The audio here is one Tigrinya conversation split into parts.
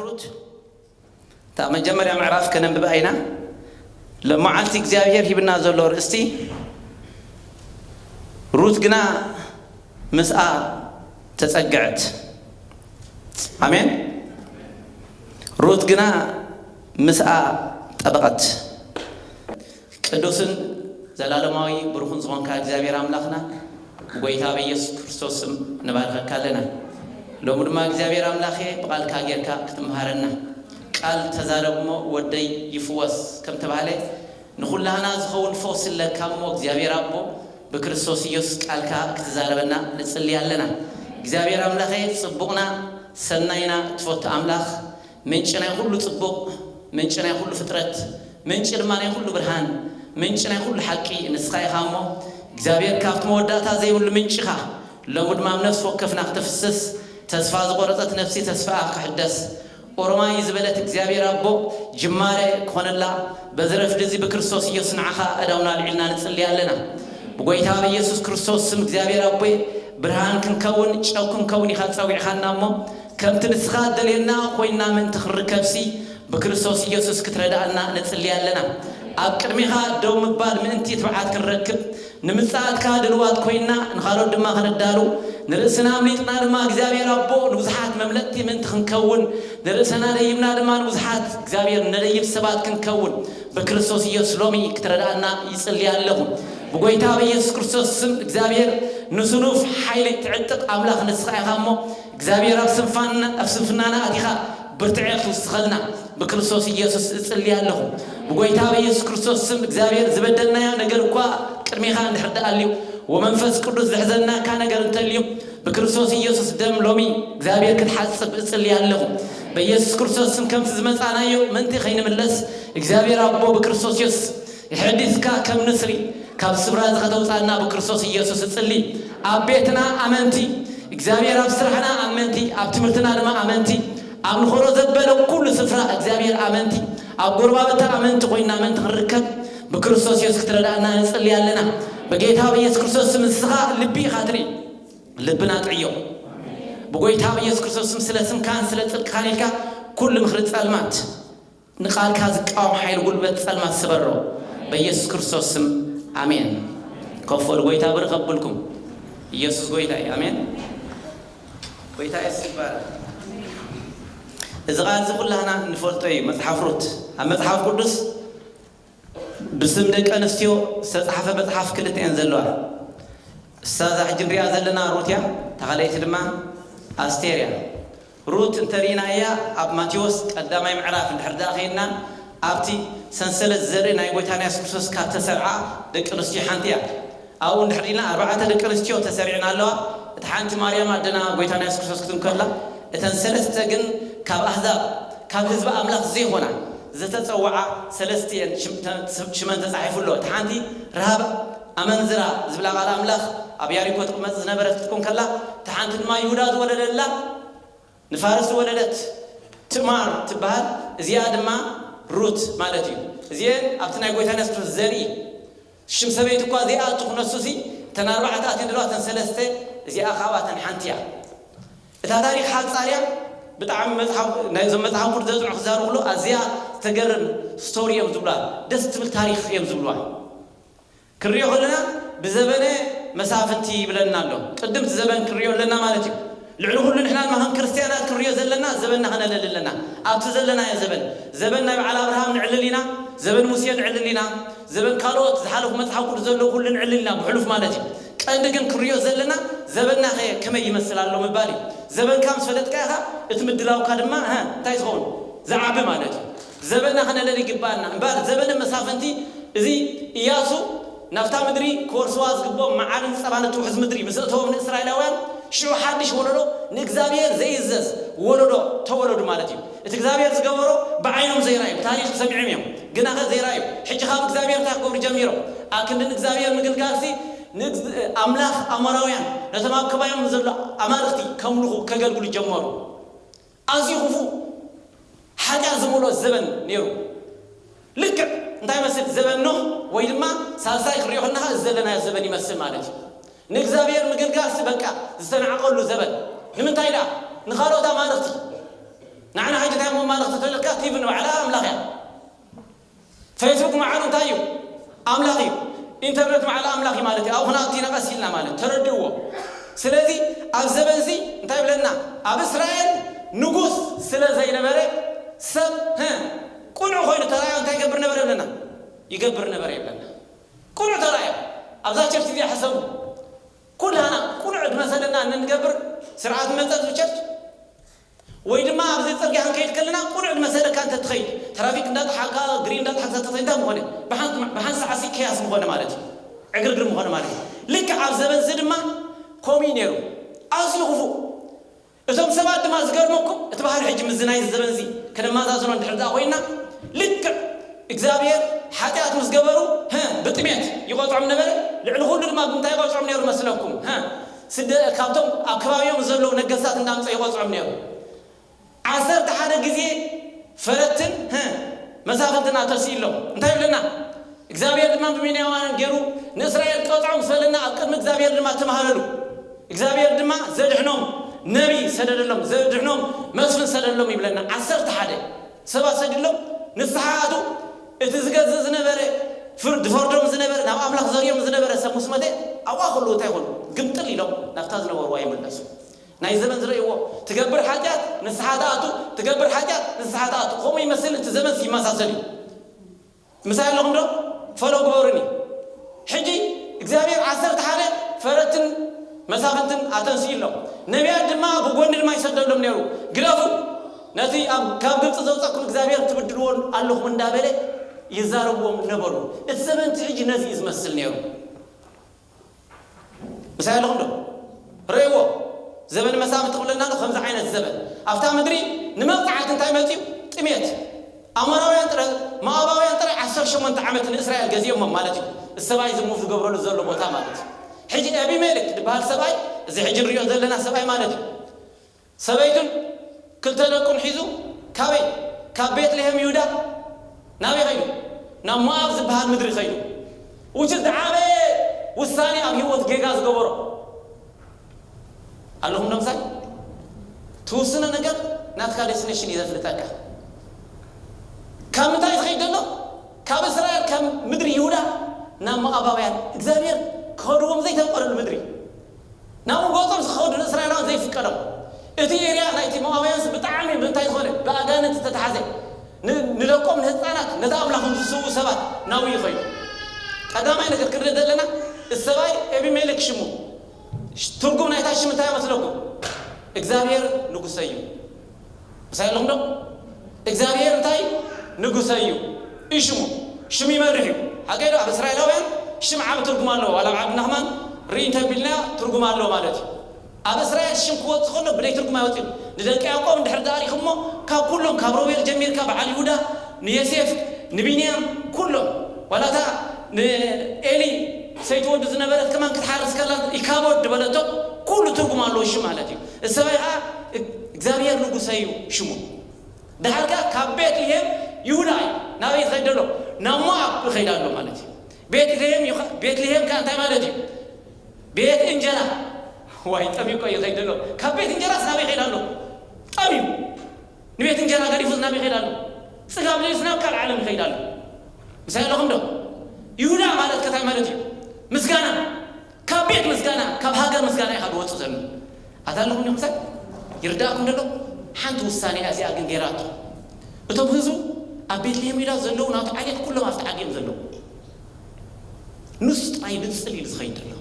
ሩት እታ መጀመርያ ምዕራፍ ከነንብባ ኢና። ለመዓልቲ እግዚኣብሔር ሂብና ዘሎ ርእስቲ፣ ሩት ግና ምስኣ ተጸግዐት። ኣሜን። ሩት ግና ምስኣ ጠበቐት። ቅዱስን ዘላለማዊ ብሩኽን ዝኾንካ እግዚኣብሔር ኣምላኽና፣ ብጎይታ በኢየሱስ ክርስቶስ ስም ንባርከካ ኣለና። ሎሚ ድማ እግዚኣብሔር ኣምላኸ ብቓልካ ጌርካ ክትምሃረና፣ ቃል ተዛረብ እሞ ወደይ ይፍወስ ከም ተባህለ፣ ንኹላህና ዝኸውን ፈውሲ ኣለካ እሞ እግዚኣብሔር ኣቦ ብክርስቶስ ኢየሱስ ቃልካ ክትዛረበና ንጽሊ ኣለና። እግዚኣብሔር ኣምላኸ ጽቡቕና ሰናይና ትፈቱ ኣምላኽ፣ ምንጪ ናይ ኩሉ ጽቡቕ፣ ምንጪ ናይ ኩሉ ፍጥረት፣ ምንጪ ድማ ናይ ኩሉ ብርሃን፣ ምንጪ ናይ ኩሉ ሓቂ ንስኻ ኢኻ እሞ እግዚኣብሔር ካብቲ መወዳእታ ዘይብሉ ምንጪኻ ሎሚ ድማ ኣብ ነፍሲ ወከፍና ክትፍስስ፣ ተስፋ ዝቖረጸት ነፍሲ ተስፋኣ ክሕደስ፣ ኦሮማይ ዝበለት እግዚኣብሔር ኣቦ ጅማረ ክኾነላ በዚ ረፍዲ እዚ ብክርስቶስ ኢየሱስ ንዓኻ ኣእዳውና ኣልዒልና ንጽሊ ኣለና። ብጎይታ ብኢየሱስ ክርስቶስ ስም እግዚኣብሔር ኣቦይ ብርሃን ክንከውን ጨው ክንከውን ኢኻ ጸዊዕኻና እሞ ከምቲ ንስኻ እትደልየና ኮይንና ምእንቲ ክንርከብሲ ብክርስቶስ ኢየሱስ ክትረድኣና ንጽሊ ኣለና። ኣብ ቅድሜኻ ደው ምባል ምእንቲ ትብዓት ክንረክብ ንምጽኣትካ ድልዋት ኮይንና ንኻልኦት ድማ ከነዳሉ ንርእስና ኣምሊጥና ድማ እግዚኣብሔር ኣቦ ንብዙሓት መምለጥቲ ምእንቲ ክንከውን ንርእስና ደይብና ድማ ንብዙሓት እግዚኣብሔር ነደይብ ሰባት ክንከውን ብክርስቶስ ኢየሱስ ሎሚ ክትረድኣና ይጽሊ ኣለኹ። ብጎይታ ብኢየሱስ ክርስቶስ ስም እግዚኣብሔር ንስኑፍ ሓይሊ ትዕጥቕ ኣምላኽ ንስኻ ኢኻ እሞ እግዚኣብሔር ኣብ ስንፋና ኣብ ስንፍናና ኣቲኻ ብርትዐ ክትውስኸልና ብክርስቶስ ኢየሱስ እጽሊ ኣለኹ። ብጎይታ ብኢየሱስ ክርስቶስ ስም እግዚኣብሔር ዝበደልናዮ ነገር እኳ ቅድሜኻ እንድሕር ደኣልዩ ወመንፈስ ቅዱስ ዝሕዘናካ ነገር እንተልዩ ብክርስቶስ ኢየሱስ ደም ሎሚ እግዚኣብሔር ክትሓጽብ እጽሊ ኣለኹ። በኢየሱስ ክርስቶስ ስም ከምቲ ዝመጻናዮ ምእንቲ ከይንምለስ እግዚኣብሔር ኣቦ ብክርስቶስ ኢየሱስ የሐዲስካ ከም ንስሪ ካብ ስፍራ እዚ ከተውፃና ብክርስቶስ ኢየሱስ እጽሊ። ኣብ ቤትና ኣመንቲ እግዚኣብሔር፣ ኣብ ስራሕና ኣመንቲ፣ ኣብ ትምህርትና ድማ ኣመንቲ፣ ኣብ ንኸሮ ዘበለ ኩሉ ስፍራ እግዚኣብሔር ኣመንቲ፣ ኣብ ጎረባብታ ኣመንቲ ኮይና ኣመንቲ ክንርከብ ብክርስቶስ ኢየሱስ ክትረዳእና ንጽሊ ኣለና። ብጌታ ብኢየሱስ ክርስቶስ ስም ንስኻ ልቢ ኢኻ ትርኢ። ልብና ጥዕዮ። ብጎይታ ብኢየሱስ ክርስቶስ ስም ስለ ስምካን ስለ ጽድቅኻን ኢልካ ኩሉ ምኽሪ ጸልማት ንቓልካ ዝቃወም ሓይሊ ጉልበት ጸልማት ስበሮ። በኢየሱስ ክርስቶስ ስም ኣሜን። ከፍ በሉ፣ ጎይታ ብርኽ ኣብልኩም። ኢየሱስ ጎይታ እዩ። ኣሜን። ጎይታ የሱስ ይባረክ። እዚ ቃል እዚ ኩላህና እንፈልጦ እዩ። መጽሓፍ ሩት ኣብ መጽሓፍ ቅዱስ ብስም ደቂ ኣንስትዮ ዝተጻሕፈ መጽሓፍ ክልተ እየን ዘለዋ። እሳ እዛ ሕጂ ንሪኣ ዘለና ሩት እያ፣ እታ ካልኣይቲ ድማ ኣስቴር እያ። ሩት እንተሪኢና እያ ኣብ ማቴዎስ ቀዳማይ ምዕራፍ እንድሕር ደኣ ኸይድና ኣብቲ ሰንሰለት ዘርኢ ናይ ጎይታና የሱስ ክርስቶስ ካብ ተሰርዓ ደቂ ኣንስትዮ ሓንቲ እያ። ኣብኡ እንድሕር ኢልና ኣርባዕተ ደቂ ኣንስትዮ ተሰሪዕና ኣለዋ። እታ ሓንቲ ማርያም ኣደና ጎይታና የሱስ ክርስቶስ ክትንከላ፣ እተን ሰለስተ ግን ካብ ኣህዛብ ካብ ህዝቢ ኣምላኽ ዘይኾና ዝተጸውዓ ሰለስተ እየን ሽም- ተ- ሽመን ተጻሒፉ ኣሎ። እታ ሓንቲ ረሃብ ኣመንዝራ ዝብላ ቃል ኣምላኽ ኣብ ያሪኮ ትቕመጥ ዝነበረት ክትኮን ከላ፣ እታ ሓንቲ ድማ ይሁዳ ዝወለደላ ንፋርስ ዝወለደት ትማር ትበሃል። እዚኣ ድማ ሩት ማለት እዩ። እዚአን ኣብቲ ናይ ጎይታ የሱስ ክርስቶስ ዘርኢ ሽም ሰበይቲ እኳ ዘይኣቱ ክነሱሲ እተን ኣርባዕተ ኣትየን ዘለዋ እተን ሰለስተ እዚኣ ካብኣተን ሓንቲ እያ። እታ ታሪኽ ሓጻር እያ። ብጣዕሚ መጽሓፍ ናይዞም መጽሓፍ ቅዱስ ዘጽንዑ ክዛረቡ ከለዉ ኣዝያ ዝተገርም ስቶሪ እዮም ዝብሉዋ። ደስ ትብል ታሪኽ እዮም ዝብሉዋ። ክንሪኦ ከለና ብዘበነ መሳፍንቲ ይብለና ኣሎ። ቅድምቲ ዘበን ክንሪኦ ኣለና ማለት እዩ። ልዕሊ ኩሉ ንሕና ድማ ከም ክርስትያናት ክንሪኦ ዘለና ዘበንና ከነለሊ ኣለና። ኣብቲ ዘለናዮ ዘበን፣ ዘበን ናይ በዓል ኣብርሃም ንዕልል ኢና፣ ዘበን ሙሴ ንዕልል ኢና፣ ዘበን ካልኦት ዝሓለፉ መጽሓፍ ቅዱስ ዘለዉ ኩሉ ንዕልል ኢና ብሕሉፍ ማለት እዩ። ቀንዲ ግን ክንሪኦ ዘለና ዘበንና ከ ከመይ ይመስል ኣሎ ምባል እዩ። ዘበንካ ምስ ፈለጥካ ኢኻ እቲ ምድላውካ ድማ እ እንታይ ዝኸውን ዝዓቢ ማለት እዩ። ዘበንና ከነለሊ ይግባኣና እምበር ዘበነ መሳፍንቲ እዚ እያሱ ናብታ ምድሪ ክወርስዋ ዝግብኦም መዓርን ጸባን እትውሕዝ ምድሪ ምስ እተዎም ንእስራኤላውያን ሽዑ ሓድሽ ወለዶ ንእግዚኣብሔር ዘይእዘዝ ወለዶ ተወለዱ ማለት እዩ። እቲ እግዚኣብሔር ዝገበሮ ብዓይኖም ዘይረኣዩ ብታሪኽ ሰሚዖም እዮም ግናኸ ዘይረኣዩ። ሕጂ ካብ እግዚኣብሔር እንታይ ክገብሩ ጀሚሮም? ኣብ ክንዲ ንእግዚኣብሔር ምግልጋልሲ ንእግዝ- ኣምላኽ ኣሞራውያን ነቶም ኣብ ከባቢኦም ዘሎ ኣማልኽቲ ከምልኹ ከገልግሉ ጀመሩ። ኣዝዩ ክፉእ ሓጢኣት ዝመልኦ ዘበን ነይሩ። ልክዕ እንታይ ይመስል? ዘበን ኖህ ወይ ድማ ሳልሳይ ክሪኦ ከለኻ እዚ ዘለናዮ ዘበን ይመስል ማለት እዩ። ንእግዚኣብሔር ምግልጋልሲ በቃ ዝተናዕቐሉ ዘበን። ንምንታይ ደኣ? ንኻልኦት ኣማልኽቲ ንዓና ሕጂ እንታይ መማልኽቲ ተልካ? ቲቪ ንባዕላ ኣምላኽ እያ። ፌስቡክ መዓሉ እንታይ እዩ? ኣምላኽ እዩ። ኢንተርነት መዓሉ ኣምላኽ እዩ ማለት እዩ። ኣብኡ ክነኣቱ ኢና ቀስ ኢልና ማለት ተረድእዎ። ስለዚ ኣብ ዘበንዚ እንታይ ይብለና? ኣብ እስራኤል ንጉስ ስለ ዘይነበረ ሰብ፣ ህ፣ ቁኑዕ ኮይኑ ተራእዮ እንታይ ይገብር ነበረ ይብለና? ይገብር ነበረ ይብለና። ቁኑዕ ተራእዮ ኣብዛ ቸርች እዚኣ ሕሰቡ። ኩላና ቁኑዕ ዝመሰለና እንገብር ስርዓት መጸ ኣብዚ ቸርች ወይ ድማ ኣብዚ ጽርግያ ክንከይድ ከለና ቁኑዕ ዝመሰለካ እንተ ትኸይድ፣ ትራፊክ እንዳጠሓካ፣ ግሪን እንዳጠሓካ ተትኸይድ እንታይ ምኾነ? ብሓን-፣ ብሓንሳዕ ሲ ኬያስ ምኾነ ማለት እዩ። ዕግርግር ምኾነ ማለት እዩ። ልክዕ ኣብ ዘበንዚ ድማ ከምኡ እዩ ነይሩ። ኣዝዩ ክፉእ። እቶም ሰባት ድማ ዝገርመኩም፣ እቲ ባህሪ ሕጂ ምስዚ ናይዚ ዘበንዚ ከነመዛዝኖ እንድሕር ደኣ ኮይና፣ ልክዕ እግዚኣብሔር ሓጢኣት ምስ ገበሩ፣ ህ፣ ብጥሜት ይቖጽዖም ነበረ። ልዕሊ ኩሉ ድማ ብምንታይ ይቖጽዖም ነይሩ መስለኩም? ህ፣ ስደ-፣ ካብቶም ኣብ ከባቢኦም ዘለዉ ነገስታት እንዳምጸ ይቖጽዖም ነይሩ። ዓሰርተ ሓደ ግዜ ፈረትን፣ ህ፣ መሳፍንትን ኣተሲእሎም። እንታይ ይብለና? እግዚኣብሔር ድማ ብሚድያማውያን ገይሩ ንእስራኤል ቀጽዖም ምስ በለና፣ ኣብ ቅድሚ እግዚኣብሔር ድማ ተማህለሉ። እግዚኣብሔር ድማ ዘድሕኖም ነቢይ ሰደደሎም፣ ዘድሕኖም መስፍን ሰደደሎም ይብለና። ዓሰርተ ሓደ ሰባት ሰዲሎም፣ ንስሓ ኣቱ፣ እቲ ዝገዝእ ዝነበረ፣ ፍርድ ፈርዶም ዝነበረ፣ ናብ ኣምላኽ ዘርዮም ዝነበረ ሰብ ምስ መተ፣ ኣብኣ ከለዉ እንታይ ይኾኑ? ግምጥል ኢሎም ናብታ ዝነበርዋ ይምለሱ። ናይ ዘመን ዝርእይዎ፣ ትገብር ሓጢኣት ንስሓ ትኣቱ፣ ትገብር ሓጢኣት ንስሓ ትኣቱ። ከምኡ ይመስል፣ እቲ ዘመን ይመሳሰል እዩ። ምሳይ ኣለኹም ዶ? ፈሎ ግበሩኒ። ሕጂ እግዚኣብሔር ዓሰርተ ሓደ ፈረትን መሳፍንትን ኣተንስእሎም። ነቢያት ድማ ብጎኒ ድማ ይሰደሎም ነይሩ። ግደፉ፣ ነቲ ኣብ፣ ካብ ግብፂ ዘውፀኩም እግዚኣብሔር ትብድልዎ ኣለኹም እንዳበለ ይዛረብዎም ነበሩ። እቲ ዘመን እቲ ሕጂ ነዚ እዩ ዝመስል ነይሩ። ምሳይ ኣለኹም ዶ? ርእይዎ። ዘበን መሳፍንቲ ክብለና ኣሎ፣ ከምዚ ዓይነት ዘበን። ኣብታ ምድሪ ንመብጽዓት እንታይ መጽዩ? ጥሜት። ኣሞራውያን ጥረ-፣ ሞኣባውያን ጥራይ ዓሰርተ ሸሞንተ ዓመት ንእስራኤል ገዚኦሞም ማለት እዩ። እቲ ሰብኣይ እዚ ሙቭ ዝገብረሉ ዘሎ ቦታ ማለት እዩ። ሕጂ ኣቢሜሌክ ዝበሃል ሰብኣይ፣ እዚ ሕጂ ንሪኦ ዘለና ሰብኣይ ማለት እዩ። ሰበይቱን ክልተ ደቁን ሒዙ ካበይ? ካብ ቤትልሄም ይሁዳ ናበይ ኸይዱ? ናብ ሞኣብ ዝበሃል ምድሪ ኸይዱ። ውጭ ዝዓበየ ውሳኔ ኣብ ህይወት ጌጋ ዝገበሮ ኣለኹም ዶ ምሳይ? ትውስኖ ነገር ናትካ ዴስቲኔሽን እዩ ዘፍልጠካ። ካብ ምንታይ ዝኸይድ ዘሎ? ካብ እስራኤል፣ ካብ ምድሪ ይሁዳ ናብ ሞኣባውያን፣ እግዚኣብሔር ክኸድዎም ዘይተፈቀደሉ ምድሪ። ናብኡ ገጾም ዝኸዱ ንእስራኤላውያን ዘይፍቀዶም። እቲ ኤርያ ናይቲ ሞኣባውያንስ ብጣዕሚ ብምንታይ ዝኾነ? ብኣጋንንቲ ዝተተሓዘ። ን-፣ ንደቆም ንህፃናት ነቲ ኣምላኾም ዝስውኡ ሰባት ናብኡ ይኸዱ። ቀዳማይ ነገር ክንርኢ ዘለና፣ እዚ ሰብኣይ ኤቢሜሌክ ሽሙ። ሽ-፣ ትርጉም ናይታ ሽም እንታይ መስለኩም? እግዚኣብሔር ንጉሰይ እዩ። ምሳይ ኣለኹም ዶ? እግዚኣብሔር እንታይ? ንጉሰይ እዩ። እዩ ሽሙ። ሽም ይመርሕ እዩ። ሓቀይ ዶ? ኣብ እስራኤላውያን ሽም ዓቢ ትርጉም ኣለዎ። ዋላ ኣብ ዓዲ ናህማን ርኢ እንተቢልና ትርጉም ኣለዎ ማለት እዩ። ኣብ እስራኤል ሽም ክወጽእ ከሎ ብደይ ትርጉም ኣይወጽእን። ንደቂ ያዕቆብ እንድሕር ደኣ ሪኢኹሞ፣ ካብ ኩሎም፣ ካብ ሮቤል ጀሚርካ፣ በዓል ይሁዳ፣ ንዮሴፍ፣ ንቢንያም፣ ኩሎም፣ ዋላ እታ ንኤሊ ሰይቲ ወዱ ዝነበረት ከማን ክትሓርስ ከላ ኢካቦድ ዝበለቶ፣ ኩሉ ትርጉም ኣለዎ ሽም ማለት እዩ። እዚ ሰብኣይ ኸዓ እግዚኣብሔር ንጉሰይ እዩ ሽሙ። ደሓር ከኣ ካብ ቤትልሄም ይሁዳ እዩ። ናበይ ይኸይድ ኣሎ? ናብ ሞኣብ ይኸይድ ኣሎ ማለት እዩ። ቤትልሄም ይኸ-፣ ቤትልሄም ከኣ እንታይ ማለት እዩ? ቤት እንጀራ። ዋይ፣ ጠምዩ እኮ ይኸይድ ኣሎ። ካብ ቤት እንጀራስ ናበይ ይኸይድ ኣሎ? ጠምዩ። ንቤት እንጀራ ገዲፉስ ናበይ ይኸይድ ኣሎ? ጽጋብ ደልዩስ ናብ ካልእ ዓለም ይኸይድ ኣሎ። ምሳይ ኣለኹም ዶ? ይሁዳ ማለት ከ እንታይ ማለት እዩ? ምስጋና። ካብ ቤት ምስጋና፣ ካብ ሃገር ምስጋና ኢኻ ዝወጽእ ዘሎ። ኣታ ኣለኹም ዲኹም ሰብ? ይርዳእኩም ደሎ? ሓንቲ ውሳኔ እያ እዚኣ ግን ገይራቶ። እቶም ህዝቡ ኣብ ቤትልሄም ይሁዳ ዘለዉ ናቱ ዓሌት ኩሎም ኣብቲ ዓዲ እዮም ዘለዉ። ንሱ ጥራይ ንጽል ኢሉ ዝኸይድ ዘሎ።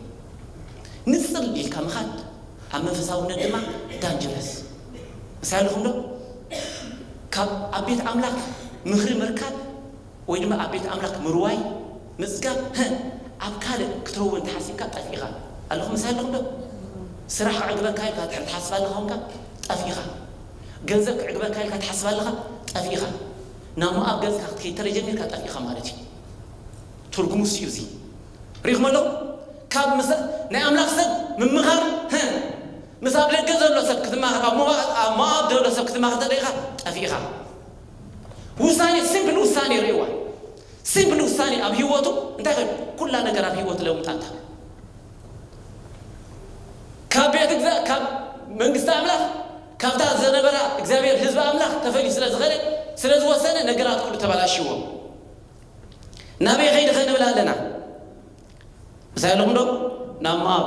ንጽል ኢልካ ምኻድ ኣብ መንፈሳውነት ድማ ዳንጀረስ። ምሳይ ኣለኹም ዶ? ካብ ኣብ ቤት ኣምላኽ ምኽሪ ምርካብ ወይ ድማ ኣብ ቤት ኣምላኽ ምርዋይ፣ ምጽጋብ፣ ህ፣ ኣብ ካልእ ክትረዊ እንተሓሲብካ ጠፊእኻ። ኣለኹም፣ ምሳይ ኣለኹም ዶ? ስራሕ ክዕግበካ ኢልካ ድሕሪ ትሓስብ ኣለኻ ኾንካ ጠፊእኻ። ገንዘብ ክዕግበካ ኢልካ ትሓስብ ኣለኻ ጠፊእኻ። ናብ ሞኣብ ገጽካ ክትከይድ ተለጀሚርካ ጠፊእኻ ማለት እዩ። ትርጉሙስ እዩ እዚ። ሪኢኹም ኣለኹም? ካብ ምስ-፣ ናይ ኣምላኽ ሰብ ምምኻር፣ ህ፣ ምስ ኣብ ደገ ዘሎ ሰብ ክትማኸር፣ ኣብ ሞባ-፣ ኣብ ሞኣብ ዘሎ ሰብ ክትማኸር ተደሊኻ ጠፊእኻ። ውሳኔ፣ ሲምፕል ውሳኔ ርእይዋ። ሲምፕል ውሳኔ ኣብ ህይወቱ እንታይ ኮይኑ? ኩላ ነገር ኣብ ህይወቱ ለውጣታ። ካብ ቤት ግዛ-፣ ካብ መንግስቲ ኣምላኽ ካብታ ዝነበራ እግዚኣብሔር ህዝቢ ኣምላኽ ተፈልዩ ስለ ዝኸደ፣ ስለ ዝወሰነ፣ ነገራት ኩሉ ተበላሽዎ። ናበይ ኸይድኸ ንብል ኣለና? ምሳይ ኣለኹም ዶ? ናብ ሞኣብ።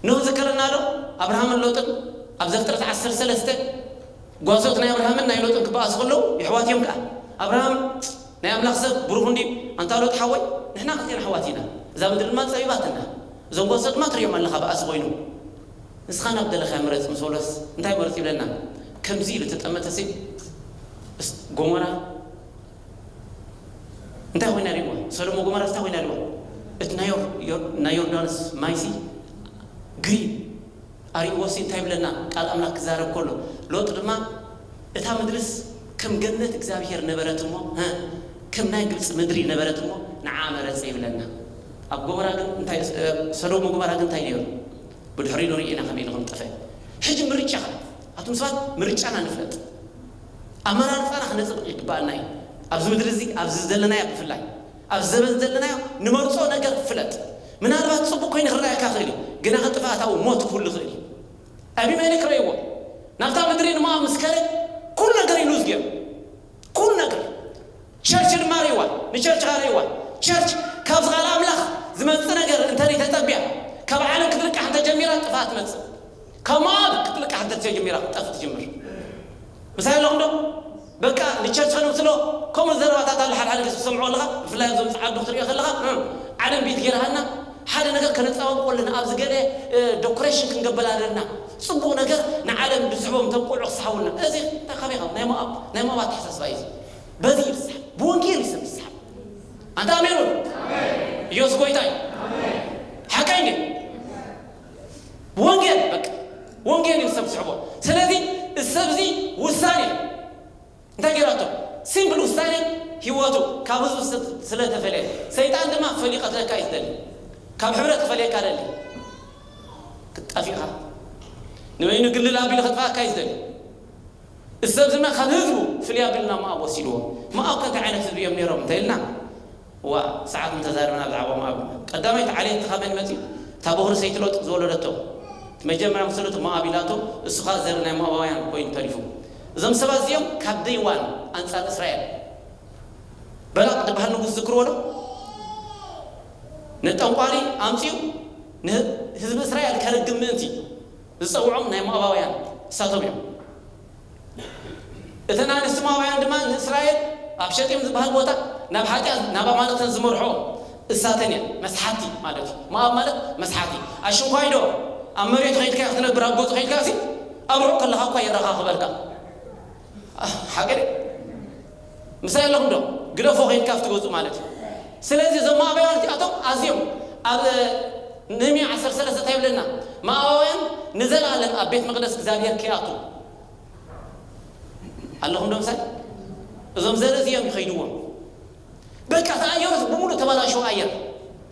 ኖህ ዝከረና ዶ? ኣብርሃምን ሎጥን ኣብ ዘፍጥረት ዓሰርተ ሰለስተ ጓሶት ናይ ኣብርሃምን ናይ ሎጥን ክበኣሱ ከለዉ፣ የሕዋት እዮም ከኣ። ኣብርሃም ናይ ኣምላኽ ሰብ ብሩኽ እንድዩ። ኣንታ ሎጥ ሓወይ፣ ንሕና ክልቴና ኣሕዋት ኢና። እዛ ምድሪ ድማ ጸቢባትና። እዞም ጓሶት ድማ ትርእዮም ኣለኻ፣ በኣሲ ኮይኑ። ንስኻ ናብ ደለኻዮ ምረጽ ምስ በሎስ፣ እንታይ መርጽ ይብለና? ከምዚ ኢሉ ተጠመተሲ፣ እስ-፣ ጎሞራ እንታይ ኮይና ሪእዋ? ሰዶም ወጎሞራ እንታይ ኮይና ሪእዋ? እቲ ናይ ዮር-፣ ዮር-፣ ናይ ዮርዳኖስ ማይሲ ግሪን ኣርእይዎሲ እንታይ ይብለና? ቃል ኣምላኽ ክዛረብ ከሎ፣ ሎጥ ድማ፣ "እታ ምድርስ ከም ገነት እግዚኣብሄር ነበረት እሞ፣ ሀ፣ ከም ናይ ግብጺ ምድሪ ነበረት እሞ፣ ንዓ መረጸ" ይብለና። ኣብ ጎሞራ ግን እንታይ፣ እ፣ ሰዶም ወጎሞራ ግን እንታይ ነይሩ? ብድሕሪኡ ንርኢ ኢና ከመይ ኢሉ ከም ጠፍአ። ሕጂ ምርጫኻ፣ ኣቱም ሰባት ምርጫና ንፍለጥ። ኣመራርጻና ክነጽብቕ ይግባኣና እዩ። ኣብዚ ምድሪ እዚ፣ ኣብዚ ዘለናዮ ብፍላይ፣ ኣብዚ ዘበን ዘለናዮ ንመርጾ ነገር ፍለጥ። ምናልባት ጽቡቕ ኮይኑ ክረኣየካ ይኽእል እዩ፣ ግና ከጥፍኣታ እውን ሞት ክህሉ ይኽእል እዩ። ኣቢሜሌክ ረእይዎ። ናብታ ምድሪ ንሞኣብ ምስ ከደ፣ ኩሉ ነገር እዩ ሉዝ ገይሩ። ኩሉ ነገር። ቸርች ድማ ረእይዋ፣ ንቸርች ኸኣ ረእይዋ። ቸርች ካብዚ ቃል ኣምላኽ ዝመጽእ ነገር እንተ ተጸብያ፣ ካብ ዓለም ክትልቃሕ እንተ ጀሚራ ጥፍኣት ትመጽእ። ካብ ሞኣብ ክትልቃሕ እንተ ተጀሚራ ክትጠፍእ ትጅምር። ምሳይ ኣለኹም ዶ? በቃ ንቸርች ከነምስሎ ከምኡ ዘረባታት ኣሎ፣ ሓደ ሓደ ግዜ ትሰምዖ ኣለኻ፣ ብፍላይ ኣብዞም ጻዓዱ ክትሪኦ ከለኻ፣ እም፣ ዓለም ቤት ገይርሃና፣ ሓደ ነገር ከነጻባብቆ ኣለና፣ ኣብዚ ገለ፣ እ፣ ዶኮሬሽን ክንገበላ ኣለና፣ ጽቡቕ ነገር ንዓለም ብዝሕቦም እቶም ቆልዑ ክሰሓቡልና። እዚ እንታይ ካበይ ካብ ናይ ሞኣብ፣ ናይ ሞኣብ ኣተሓሳስባ እዩ እዚ። በዚ እዩ ዝስሓብ፣ ብወንጌል እዩ ሰብ ዝስሓብ። ኣንታ ኣሜን በሉ። ኢየሱስ ጎይታ እዩ። ሓቀኝ እዩ። ብወንጌል በቃ፣ ወንጌል እዩ ሰብ ዝስሕቦ። ስለዚ እዚ ሰብ እዚ ውሳኔ እንታይ ገይራቶ? ሲምፕል ውሳኔ፣ ህይወቱ ካብ ህዝቡ ስለ-፣ ስለተፈለየ፣ ሰይጣን ድማ ፈሊቀትለካ እዩ ዝደሊ። ካብ ሕብረት ክፈልየካ ደሊ። ክጠፊእኻ፣ ንበይኑ ግልል ኣቢሉ ከጥፍኣካ እዩ ዝደሊ። እዚ ሰብ እዚ ድማ ካብ ህዝቡ ፍልይ ኣቢሉ ናብ ሞኣብ ወሲድዎ። ሞኣብ ከ እንታይ ዓይነት ህዝቢ እዮም ነይሮም እንተ ኢልና፣ ዋ፣ ሰዓት እንተዛረብና ብዛዕባ ሞኣብ፣ ቀዳማይቲ ዓሌት ካብ መን መጺኡ? እታ በኹሪ ሰይቲ ሎጥ ዝወለደቶ። እቲ መጀመርያ ምስ ወለደቶ ሞኣብ ኢላቶ፣ እሱ ኸኣ ዘርኢ ናይ ሞኣባውያን ኮይኑ ተሪፉ። እዞም ሰባት እዚኦም ካብ ደይ ዋን ኣንጻር እስራኤል፣ በላቕ ዝበሃል ንጉስ ዝክርዎ ዶ? ንጠንቋሊ ኣምጺኡ ንህዝቢ እስራኤል ከርግም ምእንቲ ዝጸውዖም ናይ ሞኣባውያን እሳቶም እዮም። እተን ኣንስቲ ሞኣባውያን ድማ ንእስራኤል ኣብ ሸጢም ዝበሃል ቦታ ናብ ሓጢኣት፣ ናብ ኣማልኽተን ዝመርሖ እሳተን እየን። መስሓቲ ማለት እዩ። ሞኣብ ማለት መስሓቲ። ኣሽንኳይ ዶ ኣብ መሬቱ ኸይድካ ክትነብር፣ ኣብ ገጹ ኸይድካ ሲ ኣብ ርሑቕ ከለኻ እኳ የረኻኽበልካ። ሓቂ ድዩ? ምሳይ ኣለኹም ዶ? ግደፎ ኸይድካ ኣብቲ ገጹ ማለት እዩ። ስለዚ እዞም ሞኣባውያን እዚኣቶም ኣዝዮም ኣብ ነህምያ ዓሰርተ ሰለስተ እንታይ ይብለና? ሞኣባውያን ንዘለኣለም ኣብ ቤት መቕደስ እግዚኣብሔር ከይኣትዉ ኣለኹም ዶ ምሳይ? እዞም ዘርኢ እዚኦም ይኸይድዎም። በቃ እቲ ኣየሩስ ብምሉእ ተበላሽዎ፣ ኣየር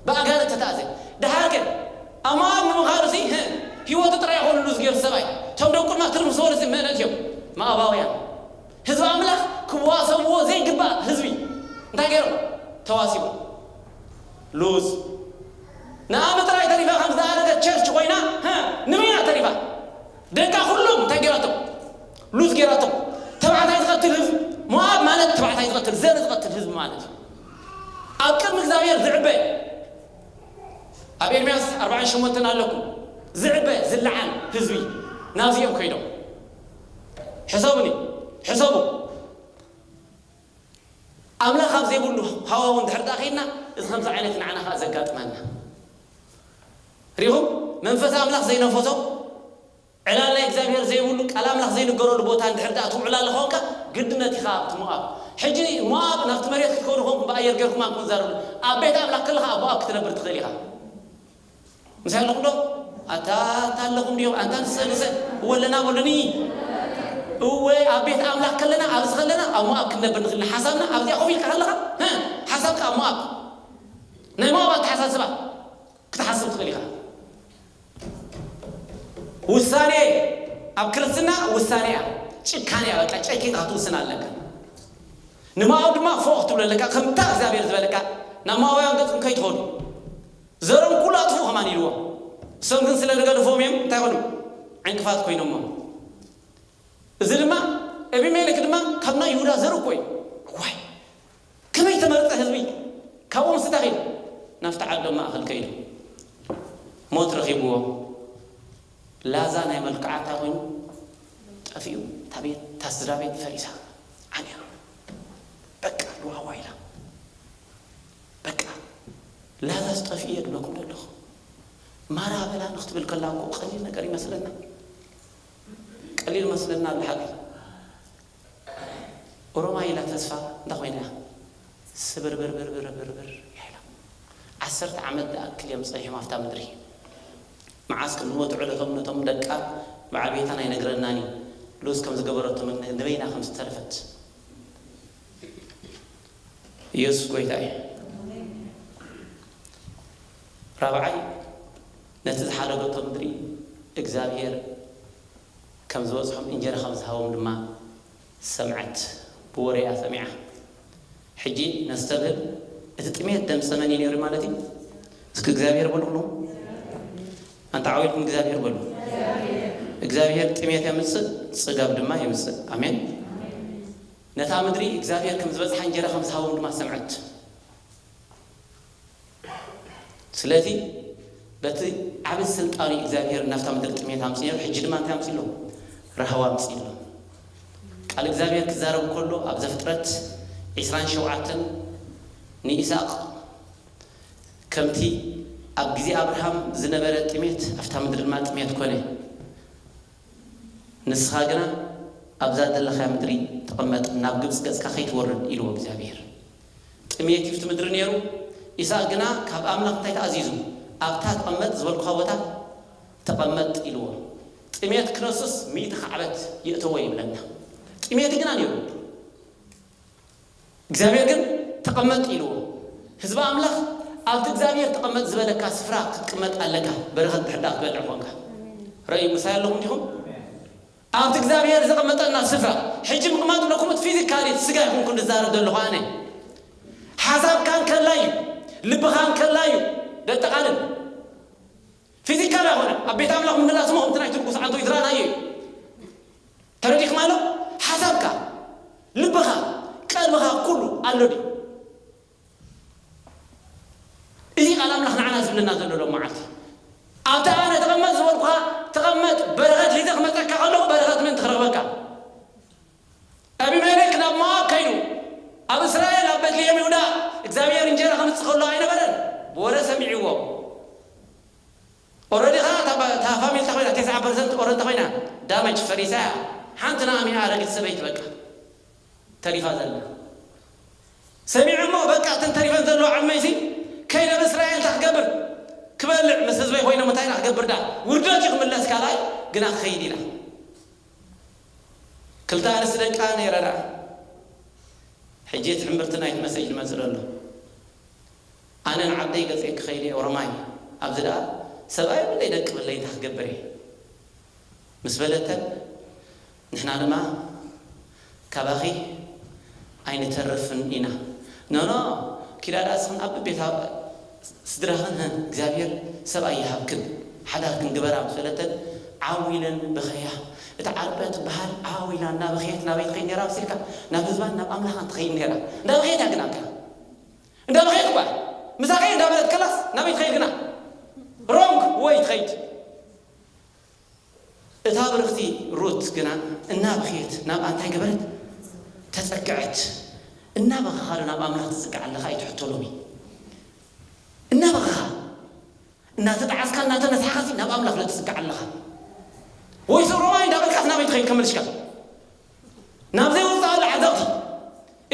ብኣጋንንት ተታእዘ። ደሓር ግን ኣብ ሞኣብ ንምኻድ እዚ፣ ህ፣ ህይወቱ ጥራይ ይኾኑ ሉዝ ገይሩ ሰብኣይ። እቶም ደቁ ድማ ትርፍ ዝበሉ እዚ መእነት እዮም። ሞኣባውያን ህዝቢ ኣምላኽ ክዋሰብዎ ዘይግባእ ህዝቢ እንታይ ገይሮም? ተዋሲቦም። ሉዝ። ንኣመ ጥራይ ተሪፋ ከም ዝኣረገት ቸርች ኮይና፣ ህ፣ ንበይና ተሪፋ። ደቃ ኩሎም እንታይ ገይራቶም? ሉዝ ገይራቶም። ተባዕታይ ዝቐትል ህዝቢ። ሞኣብ ማለት ተባዕታይ ዝቐትል፣ ዘርኢ ዝቐትል ህዝቢ ማለት እዩ። ኣብ ቅድሚ እግዚኣብሔር ዝዕበ፣ ኣብ ኤርምያስ ኣርባዓን ሸሞንተን ኣለኩም፣ ዝዕበ ዝለዓል ህዝቢ ናብዚኦም ከይዶም። ሕሰቡኒ፣ ሕሰቡ። ኣምላኽ ኣብ ዘይብሉ ሃዋሁ እንድሕር ደኣ ኸይድና፣ እዚ ከምዚ ዓይነት ንዓና ኸኣ ዘጋጥመና። ሪኹም? መንፈስ ኣምላኽ ዘይነፈሶ፣ ዕላል ናይ እግዚኣብሔር ዘይብሉ፣ ቃል ኣምላኽ ዘይንገረሉ ቦታ እንድሕር ደኣ ትውዕል ኣለኻ ኮንካ፣ ግድነት ኢኻ ኣብቲ ሞኣብ። ሕጂ ሞኣብ ናብቲ መሬት ክትከዱ ኮንኩም ብኣየር ጌርኩም ኣንኩም ዛረቡ። ኣብ ቤት ኣምላኽ ከለኻ ኣብ ሞኣብ ክትነብር ትኽእል ኢኻ። ምሳይ ኣለኹም ዶ? ኣታ፣ ኣታ ኣለኹም ድዮም? ኣንታ ንሰ-፣ ንሰ-፣ እወ ኣለና በሉኒ። እወ፣ ኣብ ቤት ኣምላኽ ከለና፣ ኣብዚ ከለና፣ ኣብ ሞኣብ ክንነብር ንኽእል ኢና። ሓሳብና ኣብዚኣ ኮፍ ኢልካ ከለኻ፣ ህ፣ ሓሳብካ ኣብ ሞኣብ። ናይ ሞኣብ ኣተሓሳስባ ክትሓስብ ትኽእል ኢኻ። ውሳኔ ኣብ ክርስትና ውሳኔ እያ። ጭካኔ እያ። በቃ ጨኪንካ ክትውስን ኣለካ። ንሞኣብ ድማ ፎእ ክትብሎ ኣለካ። ከምታ እግዚኣብሔር ዝበለካ ናብ ሞኣባውያን ገጽኩም ከይትኸዱ። ዘሮም ኩሉ ኣጥፍኡ ከማን ኢልዎም። እሶም ግን ስለ ዝገደፎም እዮም እንታይ ኮኑ? ዕንቅፋት ኮይኖሞ። እዚ ድማ፣ ኣቢሜሌክ ድማ ካብ ናይ ይሁዳ ዘር እኮ እዩ። ዋይ፣ ከመይ ተመርጸ ህዝቢ? ካብኦም ስታኺ ናብቲ ዓዶም ማእኸል ከይዱ ሞት ረኺብዎ። ላዛ ናይ መልክዓታ ኮይኑ ጠፊኡ፣ እታ ቤት፣ እታ ስድራ ቤት ፈሪሳ፣ ዓንያ፣ በቃ፣ ልዋዋ ኢላ። በቃ፣ ላዛስ ጠፊኡ እየ ድብለኩም ዘለኹ። ማራ በላ ንክትብል ከላ እኮ ቀሊል ነገር ይመስለና። ቀሊል መስለና ኣሎ ሓቂ። ኦሮማይ ኢላ ተስፋ እንዳ ኮይና እያ። ስብርብርብርብርብርብር ኢላ። ዓሰርተ ዓመት ዝኣክል እዮም ጸኒሖም ኣብታ ምድሪ። መዓስ ከም ዝሞቱ ዕለቶም ነቶም ደቃ ብዓል ቤታን ኣይነግረናን እዩ። ሉዝ ከም ዝገበረቶም ንበይና ከም ዝተረፈት። ኢየሱስ ጎይታ እዩ። ራብዓይ፣ ነቲ ዝሓደገቶ ምድሪ እግዚኣብሔር ከም ዝበጽሖም እንጀራ ከም ዝሃቦም ድማ ሰምዐት። ብወሬ እያ ሰሚዓ። ሕጂ ነስተብህል፣ እቲ ጥሜት ደምጸ መን እዩ ነይሩ ማለት እዩ? እስኪ እግዚኣብሔር በሉ። ኣንታ ዓው ኢልኩም እግዚኣብሔር በሉ። እግዚኣብሔር ጥሜት የምጽእ፣ ጽጋብ ድማ የምጽእ። ኣሜን። ነታ ምድሪ እግዚኣብሔር ከም ዝበጽሓ እንጀራ ከም ዝሃቦም ድማ ሰምዐት። ስለዚ በቲ ዓቢ ስልጣኑ እግዚኣብሔር ናብታ ምድሪ ጥሜት ኣምጽእ ነይሩ። ሕጂ ድማ እንታይ ኣምጽእ ኣሎ? ራህዋ ኣምጽእ ኣሎ። ቃል እግዚኣብሔር ክዛረብ ከሎ ኣብ ዘፍጥረት ዕስራን ሸውዓተን ንይስሐቅ ከምቲ ኣብ ግዜ ኣብርሃም ዝነበረ ጥሜት ኣብታ ምድሪ ድማ ጥሜት ኮነ። ንስኻ ግና ኣብዛ ዘለኻያ ምድሪ ተቐመጥ፣ ናብ ግብጺ ገጽካ ከይትወርድ ኢልዎ እግዚኣብሔር። ጥሜት እዩ ኣብቲ ምድሪ ነይሩ። ይስሐቅ ግና ካብ ኣምላኽ እንታይ ተኣዚዙ? ኣብታ ተቐመጥ ዝበልኩኻ ቦታ ተቐመጥ ኢልዎ። ጥሜት ክነሱስ ሚእቲ ካዕበት የእተዎ ይብለና። ጥሜት ግና ነይሩ። እግዚኣብሔር ግን ተቐመጥ ኢልዎ። ህዝቢ ኣምላኽ ኣብቲ እግዚኣብሔር ተቐመጥ ዝበለካ ስፍራ ክትቅመጥ ኣለካ። በረኸት ብሕዳ ክትበልዕ ኮንካ። ረእዩ ምሳይ ኣለኹም ዲኹም? ኣብቲ እግዚኣብሔር ዘቐመጠና ስፍራ ሕጂ ምቕማጥ ኣለኩም። እቲ ፊዚካሊ እቲ ስጋ ይኹንኩ ንዛረብ ዘለኹ ኣነ። ሓሳብካ እንከላ እዩ፣ ልብኻ እንከላ እዩ ደጠቓልል። ፊዚካል ኣይኮነ። ኣብ ቤት ኣምላኽ ምምላስ እሞ ከምቲ ናይቲ ንጉስ ዓንቶ ይዝራእናዮ እዩ። ተረዲእኩም ኣሎ? ሓሳብካ፣ ልብኻ፣ ቀልብኻ ኩሉ ኣሎ ድዩ? እዚ ቃል ኣምላኽ ንዓና ዝብለና ዘሎ ሎም መዓልቲ። ኣብቲ ኣነ ተቐመጥ ዝበልኩኻ ተቐመጥ፣ በረኸት ሒዘ ክመጸካ ከለኹ በረኸት ምእንቲ ክረኽበካ። ኣቢሜሌክ ናብ ሞኣብ ከይዱ፣ ኣብ እስራኤል ኣብ ቤትልሔም ይሁዳ እግዚኣብሔር እንጀራ ከምጽእ ከሎ ኣይነበረን፣ ብወረ ሰሚዕዎ። ኦረዲ ኸዓ እታ ባ-፣ እታ ፋሚሊ እንታይ ኮይና? ተስዓ ፐርሰንት ኦረዲ እንታይ ኮይና? ዳመጅ ፈሪሳ እያ። ሓንቲ ናእሚ ኣረጊት ሰበይቲ በቃ ተሪፋ ዘላ። ሰሚዑ እሞ በቃ እተን ተሪፈን ዘለዋ ዓመይሲ ከይደ ኣብ እስራኤል እንታይ ክገብር? ክበልዕ ምስ ህዝበይ ኮይኖም እንታይ ኢላ ክገብር ደኣ? ውርደት እዩ ክምለስ ካልኣይ ግና ክኸይድ ኢላ። ክልተ ኣንስቲ ደቃ ነይረ ደኣ። ሕጂ እቲ ሕምብርቲ ናይቲ መሰጅ ዝመጽእ ዘሎ። ኣነ ንዓደይ ገጸይ ክኸይድ እየ ኦሮማይ። ኣብዚ ደኣ ሰብኣይ የብለይ ደቂ የብለይ እንታይ ክገብር እየ? ምስ በለተን፣ ንሕና ድማ ካባኺ ኣይንተርፍን ኢና። ኖ፣ ኖ፣ ኪዳ ደኣ እስኽን ኣብ ቤት ስድራኽን እግዚኣብሔር ሰብኣይ ይሃብክን፣ ሓዳርክን ግበራ ምስ በለተን፣ ዓው ኢለን በኸያ። እታ ዓርበ ትበሃል ዓው ኢላ እናበኸየት ናበይ ትኸይድ ነይራ መሲልካ? ናብ ህዝባን ናብ ኣምላኻን ትኸይድ ነይራ። እንዳበኸየት እያ ግን ኣብታ። እንዳበኸየት እኳ ምሳኸ እንዳበለት ከላስ ናበይ ትኸይድ ግና? ሮንግ ወይ ትኸይድ። እታ ብርኽቲ ሩት ግና እናበኸየት ናብኣ እንታይ ገበረት? ተጸግዐት። እናበኸኻ ዶ ናብ ኣምላኽ ትጽግዕ ኣለኻ? እዩ ትሕቶ ሎሚ። እናበኸኻ፣ እናተጣዓስካ፣ እናተነሳሕኻሲ ናብ ኣምላኽ ዶ ትጽግዕ ኣለኻ? ወይስ ሮማይ እንዳበልካስ ናበይ ትኸይድ ከመልሽካ? ናብ ዘይወጽኣሉ ዓዘቕቲ።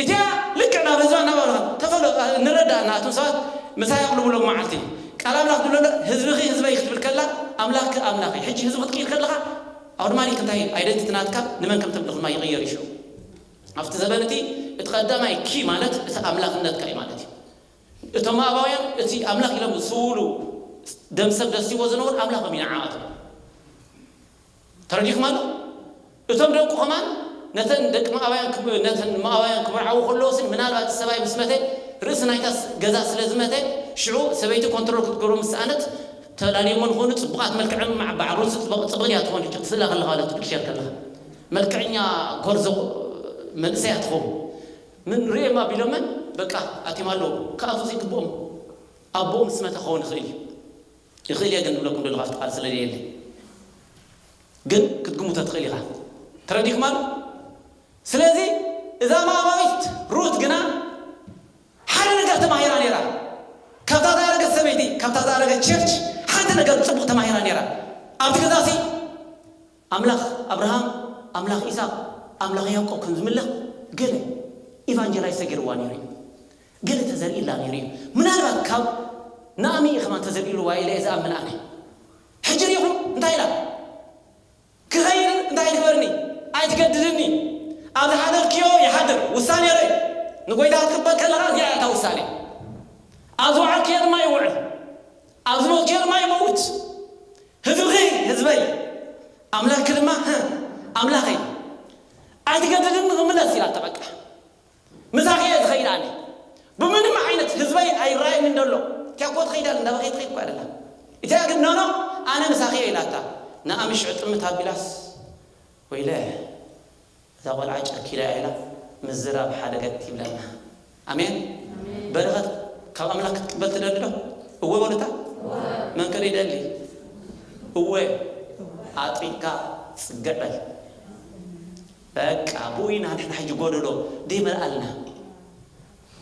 እቲኣ ልክዕ ናብ ህዝባ እናባልኻ፣ ተፈሎ-፣ ንረዳእ፣ ንኣቶም ሰባት ምሳይ ኣቕልቡሎም መዓልቲ። ቃል ኣምላኽ ዝብሎ ኣሎ፣ ህዝብኺ ህዝበይ ክትብል ከላ፣ ኣምላኽኪ ኣምላኸይ። ሕጂ ህዝቢ ክትቅይር ከለኻ፣ ኣውቶማቲክ እንታይ ኣይደንቲቲ ናትካ ንመን ከም ተምልኽ ድማ ይቕየር እዩ ሽዑ። ኣብቲ ዘበን እቲ፣ እቲ ቀዳማይ ኪ ማለት እቲ ኣምላኽነትካ እዩ ማለት እዩ። እቶም ኣባውያን እቲ ኣምላኽ ኢሎም ዝስውሉ ደም ሰብ ደስይዎ ዝነበሩ ኣምላኾም እዩ ንዓኣቶም። ተረዲእኩም ኣሎ? እቶም ደቁ ከማን ነተን ደቂ መኣባያን ክብ-፣ ነተን መኣባያን ክምርዓዉ ከለዉ ስን ምናልባት ሰብኣይ ምስ መተ ርእሲ ናይታ ስ-፣ ገዛ ስለ ዝመተ ሽዑ ሰበይቲ ኮንትሮል ክትገብሮ ምስ ሰኣነት ተላልዮሞ ንኾኑ ጽቡቓት መልክዕን መዓ-፣ ባዕሉን ጽቡቕ፣ ጽቡቕ እያ ትኾን ሕጂ ክትስእላ ከለኻ ወላ ትብል ሸር ከለኻ። መልክዕኛ ጎርዞ መንእሰያት ኾም ምን ርእየም ኣቢሎመን በቃ ኣቲም ኣለዉ። ክኣትዉ ዘይግብኦም ኣቦኦም ዝመተ ክኸውን ይኽእል እዩ። ይኽእል እየ ግን ዝብለኩም ዘለኹ ኣብቲ ቃል ስለ ዘየለ። ግን ክትግምቶ ትኽእል ኢኻ። ተረዲእኩም ኣሎ? ስለዚ እዛ ሞዓባዊት ሩት ግና ሓደ ነገር ተማሂራ ነይራ። ካብታ ዝኣረገት ሰበይቲ፣ ካብታ ዝኣረገት ቸርች ሓንቲ ነገር ጽቡቕ ተማሂራ ነይራ። ኣብቲ ገዛሲ ኣምላኽ ኣብርሃም፣ ኣምላኽ ኢሳቅ፣ ኣምላኽ ያዕቆብ ከም ዝምለኽ ገለ ኢቫንጀላይዝ ተገይርዋ ነይሩ እዩ። ገለ ተዘሪእላ ነይሩ እዩ። ምናልባት ካብ ናኦሚ እዩ ከማን ተዘሪእልዋ ኢለ እየ ዝኣምን ኣነ። ሕጂ ርኢኹም እንታይ ኢላ? ክኸይድ እንታይ ትግበርኒ? ኣይትገድድኒ። ኣብ ዝሓደርክዮ ይሓድር። ውሳኔ ርእ። ንጎይታ ክትቅበል ከለኻ እዚኣ እያ እታ ውሳኔ። ኣብ ዝወዓልክዮ ድማ ይውዕል፣ ኣብ ዝሞትክዮ ድማ ይመውት። ህዝብኺ ህዝበይ፣ ኣምላኽኪ ድማ፣ ህ፣ ኣምላኸይ። ኣይትገድድኒ ክምለስ ኢላታ በቃ። ምሳኺ እየ ዝኸይድ ኣነ። ብምንም ዓይነት ህዝበይ ኣይረኣየንን ዘሎ። እቲኣ እኮ ትኸይድ ኣላ፣ እንዳበኸየት ትኸይድ እኮ ኣይደላን። እቲኣ ግን ኖኖ፣ ኣነ ምሳኺ እየ ኢላታ። ንኣሚ ሽዑ ጥምት ኣቢላስ፣ ወይለ፣ እዛ ቆልዓ ጨኪላ እያ ኢላ ምዝራብ ሓደገት ይብለና። ኣሜን። ኣሜን። በረኸት ካብ ኣምላኽ ክትቅበል ትደሊ ዶ? እወ በሉታ። እወ። መን ከ ይደሊ? እወ። ኣጥቢቅካ ጽግዕ በል። በቃ ብኡ ኢና ንሕና ሕጂ ጎደሎ ደይመልኣልና።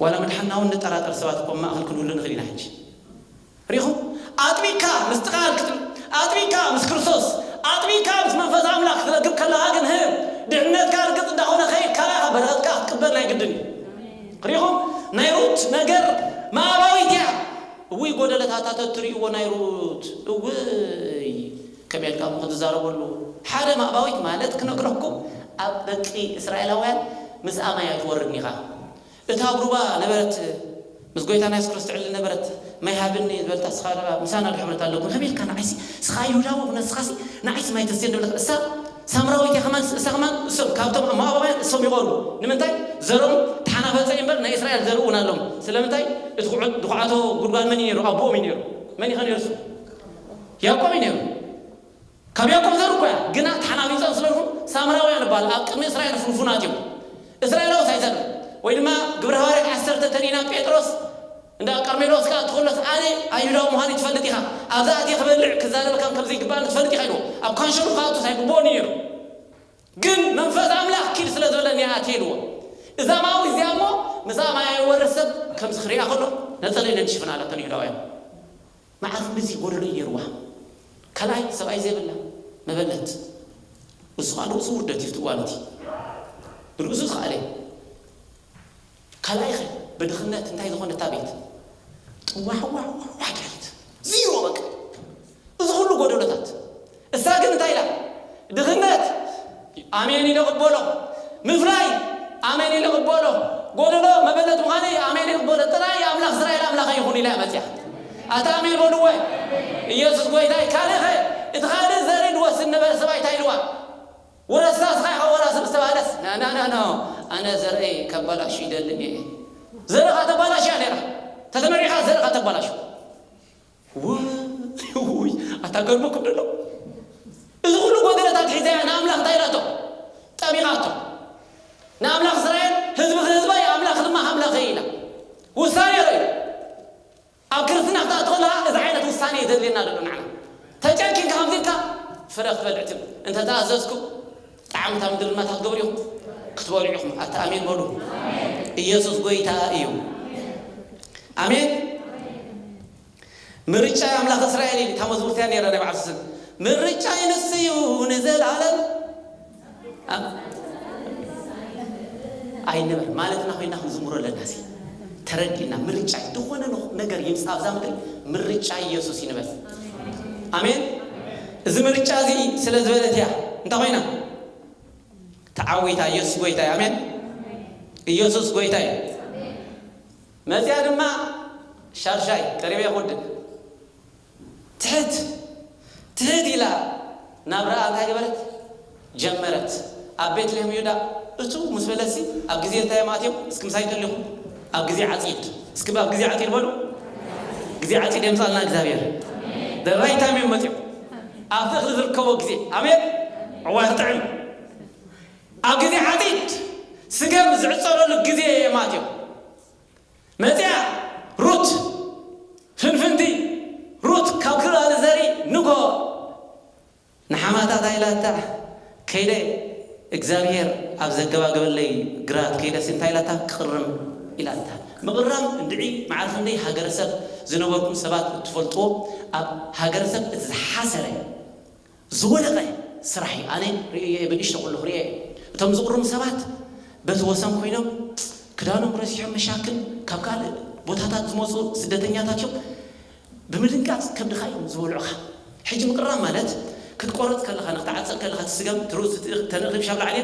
ዋላ ምድሓንና እውን ንጠራጠር ሰባት እኮ ኣብ ማእኸል ክንህሉ ንኽእል ኢና ሕጂ። ሪኹም? ኣጥቢቅካ ምስ ጥቓል ክትብል፣ ኣጥቢቅካ ምስ ክርስቶስ፣ ኣጥቢቅካ ምስ መንፈስ ኣምላኽ ክትረክብ ከለኻ ግን፣ ህ፣ ድሕነትካ ርግጽ እንዳኾነ ከይድ፣ ካልኣኻ በረኸትካ ክትቅበል ናይ ግድን እዩ። ሪኹም? ናይ ሩት ነገር ማዕባዊት እያ። እውይ፣ ጎደለታታ ተትርእይዎ ናይ ሩት። እውይ፣ ከመይ ኢልካ እሞ ክትዛረበሉ? ሓደ ማዕባዊት ማለት ክነግረኩም፣ ኣብ ደቂ እስራኤላውያን ምስ ኣማይ ኣይትወርድን ኢኻ። እታ ኣብ ሩባ ነበረት፣ ምስ ጎይታና የሱስ ክርስቶስ ትዕልል ነበረት፣ "ማይ ሃብኒ" ዝበለት ኣስኻላ ምሳና ድሕምረት ኣለኩም። ከመይ ኢልካ ንዓይሲ፣ እስኻ ይሁዳዊ ንስኻሲ ንዓይሲ ማይ ተስቴ እንደብለካ፣ እሳ ሳምራዊት እያ ከማን፣ እሳ ከማን እሶም ካብቶም ሞዓባውያን እሶም ይቐርቡ። ንምንታይ? ዘርኦም ተሓናፈጸ እምበር ናይ እስራኤል ዘርኡ እውን ኣለዎም። ስለምንታይ? እቲ ኩዑ-፣ ድኹዓቶ ጉድጓድ መን እዩ ነይሩ? ኣቦኦም እዩ ነይሩ። መን እዩ ነይሩ እሱ? ያዕቆብ እዩ ነይሩ። ካብ ያዕቆብ ዘር እኮ እያ፣ ግና ተሓናፊጾም ስለ ዝኾኑ ሳምራውያን ይበሃሉ። ኣብ ቅድሚ እስራኤል ፍንፉናት እዮም። እስራኤላውስ ኣይዘርእ ወይ ድማ ግብረ ሃዋርያት ዓሰርተ ተሪእና ጴጥሮስ እንዳ ቀርሜሎስ ከኣ ትኹለስ ኣነ ኣይሁዳዊ ምዃነይ ትፈልጥ ኢኻ፣ ኣብዛ ኣትየ ክበልዕ ክዛረበካን ከም ዘይግባእኒ ትፈልጥ ኢኻ ኢልዎ። ኣብ ካንሸሎ ክኣቱስ ኣይግብኦን እዩ ነይሩ። ግን መንፈስ ኣምላኽ ኪድ ስለ ዝበለኒ እየ ኣትየ ኢልዎ። እዛ ማዊ እዚኣ እሞ ምስኣ ማይ ኣይወርድ ሰብ ከምዚ ክሪኣ ከሎ ነጸለ ኢለን ሽፍን ኣለተን ይሁዳውያን። መዓር ክንድዚ ጎደሎ እዩ ነይርዋ። ካልኣይ ሰብኣይ ዘይብላ መበለት። እሱ ከዓ ንርእሱ ውርደት እዩ እቲ ጓል እቲ። ንርእሱ ዝኸኣለ እዩ። ካልኣይ ኸ ብድኽነት እንታይ ዝኾነ እታ ቤት? ጥዋሕዋሕዋሕ ድሕሪት። ዚሮ በቃ። እዚ ኩሉ ጎደሎታት። እሳ ግን እንታይ ኢላ? ድኽነት ኣሜን ኢለ ቅበሎ። ምፍላይ ኣሜን ኢለ ቅበሎ። ጎደሎ መበለት ምዃነይ ኣሜን ኢለ ቅበሎ። ጥራይ ኣምላኽ እስራኤል ኣምላኸይ ይኹን ኢላ እያ መፅያ። ኣታ ኣሜን በልዎ። ኢየሱስ ጎይታ እዩ። ካልእ ኸ? እቲ ካልእ ዘርኢ ድወስድ ነበረ ሰብኣይ እንታይ ኢልዋ? ወረሳ እስኻ ኢኻ ወራሲ ምስ ተባህለስ፣ ና፣ ና፣ ና፣ ና፣ ኣነ ዘርኢ ከባላሹ ይደልን እየ። ዘርእኻ ተባላሽ እያ ነይራ። ተተመሪኻ ዘርእኻ ተባላሹ። ውይ፣ ውይ፣ ኣታ ገርመኩም ደሎ። እዚ ኩሉ ጎደለታት ሒዛ እያ ንኣምላኽ እንታይ ኢላቶ? ጠሚቓቶ። ንኣምላኽ እስራኤል፣ ህዝቢ ህዝበይ፣ ኣምላኽ ድማ ኣምላኸይ ኢላ። ውሳኔ ርእዩ። ኣብ ክርስትና ክትኣትወላ እዚ ዓይነት ውሳኔ እዩ ዘድልየና ዘሎ ንዓና። ተጨኪንካ ከምዚ ኢልካ ፍረ ክትበልዕ ትብል። እንተ ተኣዘዝኩ፣ ጣዕሚ እታ ምድሪ ድማ እንታይ ክትገብሩ ኢኹም? ክትበልዑ ኢኹም። ኣታ ኣሜን በሉ። ኢየሱስ ጎይታ እዩ። ኣሜን። ምርጫ ኣምላኽ እስራኤል እዩ። እታ መዝሙርትያ ነይራ ናይ በዓል ስስን። ምርጫ ይንስ እዩ ንዘለዓለም። ኣ-፣ ኣይንበል ማለትና ኮይና ክንዝምሮ ኣለና። ሲ ተረዲእና ምርጫ ዝኾነ ነኽ-፣ ነገር ይምጻእ ኣብዛ ምድሪ ምርጫ ኢየሱስ ይንበል። ኣሜን። እዚ ምርጫ እዚ ስለ ዝበለት እያ። እንታይ ኮይና? ተዓዊታ። ኢየሱስ ጎይታ እዩ። ኣሜን። ኢየሱስ ጎይታ እዩ። መዚያ ድማ ሻርሻይ ቀሪበ ይኹድን ትሕት ትሕት ኢላ ናብራኣ እንታይ ገበረት? ጀመረት። ኣብ ቤትልሔም ይሁዳ እቱ ምስ በለሲ ኣብ ግዜ እንታይ እዮም ኣትዮም? እስኪ ምሳይ ተሊኹም። ኣብ ግዜ ዓጺድ። እስኪ ኣብ ግዜ ዓጺድ በሉ። ግዜ ዓጺድ የምጻልና እግዚኣብሔር። The right time እዮም መጽዮም። ኣብቲ እኽሊ ዝርከቦ ግዜ። ኣሜን። ዕዋይ ክጥዕም። ኣብ ግዜ ዓጺድ ስገም ዝዕጸረሉ ግዜ የማት እዮም። መጽያ ሩት ፍንፍንቲ ሩት ካብ ክልኣለ ዘርኢ ንጎ ንሓማታ እንታይ ኢላታ? ከይደ እግዚኣብሔር ኣብ ዘገባገበለይ ግራት ከይደሲ እንታይ ኢላታ? ክቕርም ኢላታ። ምቕራም እንድዒ መዓር ክንደይ ሃገረሰብ ዝነበርኩም ሰባት እትፈልጥዎ ኣብ ሃገረሰብ እቲ ዝሓሰረ ዝወደቐ ስራሕ እዩ። ኣነ ርእየ ብንእሽቶ ከለኹ ርእየ እቶም ዝቕርሙ ሰባት በቲ ወሰን ኮይኖም ክዳኖም ረሲሖም መሻክል ካብ ካልእ ቦታታት ዝመፁ ስደተኛታት እዮም። ብምድንጋፅ ከብድኻ እዮም ዝበልዑኻ። ሕጂ ምቅራም ማለት ክትቆረፅ ከለኻ ንክትዓፀድ ከለኻ ትስገም ትርኡስ ተንእኽሊ ብሻብ ላዕሊ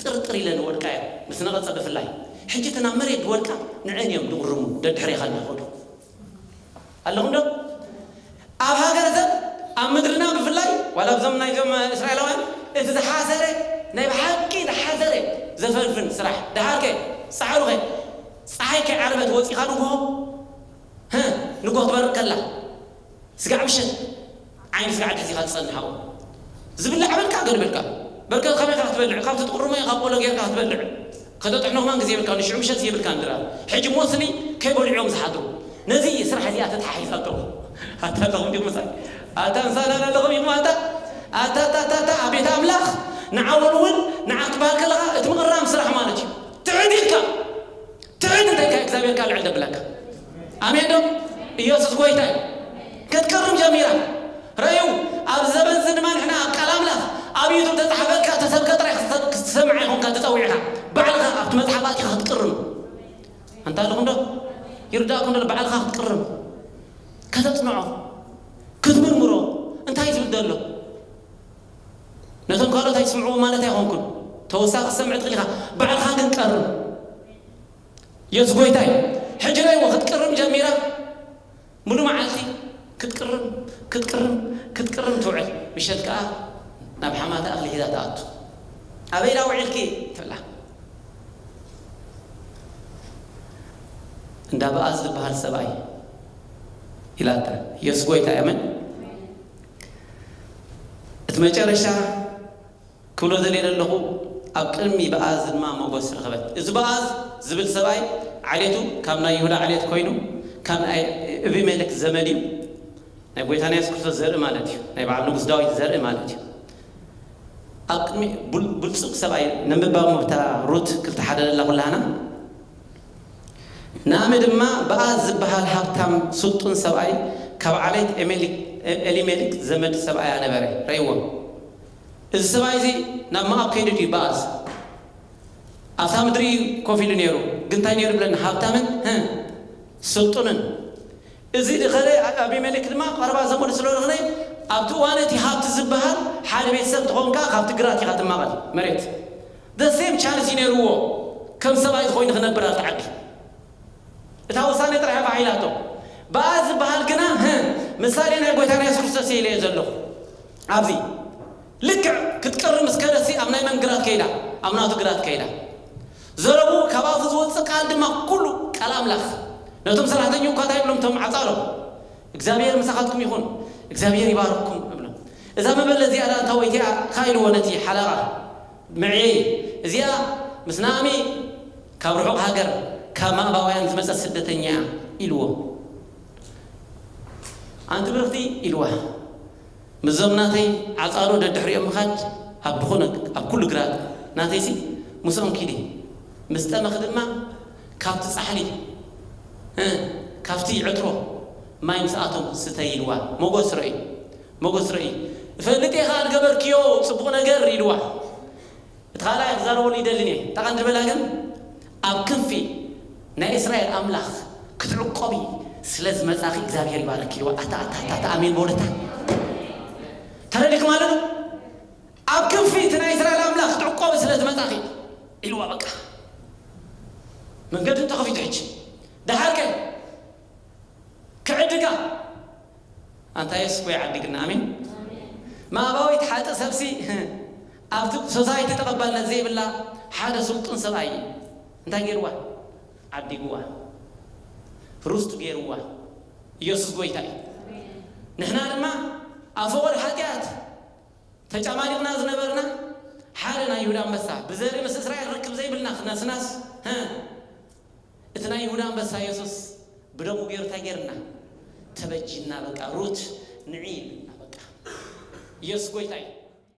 ጥርጥር ኢለን ወድቃ እዮም ምስ ነቐፀ ብፍላይ ሕጂ ተናብ መሬት ዝወድቃ ንዕን እዮም ዝቕርሙ ደድሕሬኻ እናኸዱ ኣለኹም ዶ? ኣብ ሃገር ሰብ ኣብ ምድርና ብፍላይ ዋላ ኣብዞም ናይዞም እስራኤላውያን እቲ ዝሓሰረ ናይ ብሓቂ ዝሓሰረ ዘፈልፍን ስራሕ ደሃርከ ፃዕሩኸ ፀሓይ ከይዓረበት ወፂኻ ንግሆ ንግሆ ትበርቅ ከላ ስጋዕ ምሸት ዓይኒ ስጋዕ ድሕዚኻ ትፀንሓዎ ዝብላዕ በልካ ገድበልካ በርከ ከመይ ካ ክትበልዕ ካብ ትጥቁርሞ ካብ ቆሎ ጌርካ ክትበልዕ ከተጥሕኖ ከማን ግዜ የብልካ ንሽዑ ምሸት የብልካ እንድራ ሕጂ ሞስሊ ከይበልዑ እዮም ዝሓድሩ ነዚ ስራሕ እዚኣ ተተሓሒዛቶ ኣታ ኣለኹም ዲኹም ምሳይ ኣታ ምሳና ኣለኹም ኢኹም ኣታ ኣታ ኣታ ኣታ ኣታ ኣቤት ኣምላኽ ንዓወን እውን ንዓ ክበሃል ከለኻ እቲ ምቕራም ስራሕ ማለት እዩ ትዕድ ኢልካ ትዕድ እንታይ ካ እግዚኣብሔር ካ ልዕል ደብለካ ኣሜን ዶ ኢየሱስ ጎይታ እዩ ክትቅርም ጀሚራ ረዩ ኣብ ዘበን እዚ ድማ ንሕና ኣብ ቃል ኣምላኽ ኣብ ዩቱብ ተፃሓፈልካ ተሰብከ ጥራይ ክትሰምዓ ይኹንካ ተፀዊዕካ ባዕልኻ ኣብቲ መፅሓፍ ኣቲኻ ክትቅርም ኣንታ ኣለኹም ዶ ይርዳእኩም ዶ ባዕልኻ ክትቅርም ከተፅንዖ ክትምርምሮ እንታይ ዝብል ዘሎ ነቶም ካልኦት ኣይስምዕዎ ማለት ኣይኮንኩን ተወሳኺ ክትሰምዕ ትኽእል ኢኻ ባዕልኻ ግን ቀርም የሱስ ጎይታ እዩ ሕጂ ረይዎ ክትቅርም ጀሚራ ሙሉ መዓልቲ ክትቅርም ክትቅርም ክትቅርም ትውዕል ምሸት ከዓ ናብ ሓማታ እኽሊ ሒዛ ትኣቱ ኣበይ ዳ ውዒልኪ ትብላ እንዳ በኣዝ ዝበሃል ሰብኣይ ኢላታ የሱስ ጎይታ እያ መን እቲ መጨረሻ ክብሎ ዘልየ ዘለኹ ኣብ ቅድሚ በኣዝ ድማ ሞጎስ ረኸበት። እዚ በኣዝ ዝብል ሰብኣይ ዓሌቱ ካብ ናይ ይሁዳ ዓሌት ኮይኑ ካብ ናይ እቢሜሌክ ዘመድ እዩ። ናይ ጎይታና የሱስ ክርስቶስ ዘርኢ ማለት እዩ። ናይ በዓል ንጉስ ዳዊት ዘርኢ ማለት እዩ። ኣብ ቅድሚ ቡል- ብልጹግ ሰብኣይ ነንብባ እሞ እታ ሩት ክልተ ሓደ ደላ ኩላህና ናሚ ድማ በኣዝ ዝበሃል ሃብታም ስልጡን ሰብኣይ ካብ ዓሌት ኤሜሊክ- ኤሊሜሊክ ዘመድ ሰብኣያ ነበረ። ረእይዎ። እዚ ሰብኣይ እዚ ናብ መኣብ ከይዱ ድዩ በኣዝ ኣብታ ምድሪ ኮፍ ኢሉ ነይሩ ግን እንታይ ነይሩ ብለና ሃብታምን ህ ስልጡንን እዚ ድኸለ ኣቢሜሌክ ድማ ቀረባ ዘመዱ ስለ ዝኾነ ኣብቲ እዋን እቲ ሃብቲ ዝበሃል ሓደ ቤተሰብ ትኾንካ ካብቲ ግራት ኢኻ ትማቐል መሬት the same chance እዩ ነይርዎ ከም ሰብኣይ ኮይኑ ክነብር ኣብቲ ዓዲ እታ ውሳኔ ጥራሕ ባሂላቶ በኣ ዝበሃል ግና ህ ምሳሌ ናይ ጎይታና የሱስ ክርስቶስ ኢለ እየ ዘለኹ ኣብዚ ልክዕ ክትቅርም እስከለሲ ኣብ ናይ መንግራት ከይዳ ኣብ ናቱ ግራት ከይዳ ዘረቡ ካብ ኣፉ ዝወፅእ ቃል ድማ ኩሉ ቃል ኣምላኽ ነቶም ሰራሕተኛ እኳ እንታይ ይብሎም ቶም ዓፃሎም እግዚኣብሔር ምሳኻትኩም ይኹን እግዚኣብሔር ይባርክኩም እብሎም እዛ መበለ እዚኣ ዳ እንታ ወይቲኣ ካ ኢልዎ ነቲ ሓለቓ ምዕየይ እዚኣ ምስ ናእሚ ካብ ርሑቕ ሃገር ካብ ማእባውያን ዝመፀት ስደተኛ ኢልዎ ኣንቲ ብርኽቲ ኢልዋ ምስዞም ናተይ ዓፃሎ ደድሕሪኦም ምኻድ ኣብ ብኾነ ኣብ ኩሉ ግራት ናተይሲ ምስኦም ኪዲ ምስ ጠመኺ ድማ ካብቲ ፃሕሊ እ፣ ካብቲ ዕትሮ ማይ ምስኣቶም ስተይ ኢልዋ ሞጎስ ረእዩ ሞጎስ ረእዩ እፈልጥ እየ ከዓ ዝገበርክዮ ፅቡቕ ነገር ኢልዋ እቲ ካልኣይ ክዛረበሉ ይደልን እየ ጠቐን ዝበላ ግን ኣብ ክንፊ ናይ እስራኤል ኣምላኽ ክትዕቆቢ ስለ ዝመጻኺ እግዚኣብሔር ይባረክ ኢልዋ ኣታ ኣታ ኣታ ኣታ ኣሜን በወለታ ተረዲክ ማለት ኣብ ክንፊ እቲ ናይ እስራኤል ኣምላኽ ክትዕቆቢ ስለ ዝመጻኺ ኢልዋ በቃ መንገዲ ተኸፊቱ ሕጂ ደሓርከ ክዕድጋ ኣንታ የሱስ ኮይ ዓዲግና ኣሜን ማእባዊት ሓጢ ሰብሲ ኣብቲ ሶሳይቲ ተቐባልነት ዘይብላ ሓደ ስልጡን ሰብኣይ እዩ እንታይ ገይርዋ ዓዲግዋ ርስቱ ገይርዋ ኢየሱስ ጎይታ እዩ ንሕና ድማ ኣብ ፈቐድ ሓጢኣት ተጫማሊቕና ዝነበርና ሓደ ናይ ይሁዳ ኣንበሳ ብዘርኢ ምስ እስራኤል ርክብ ዘይብልና ክነስናስ፣ ህ፣ እቲ ናይ ይሁዳ ኣንበሳ የሱስ ብደሙ ገይሩ እንታይ ገይርና? ተበጂና። በቃ ሩት ንዒ ኢልና። በቃ የሱስ ጎይታ እዩ።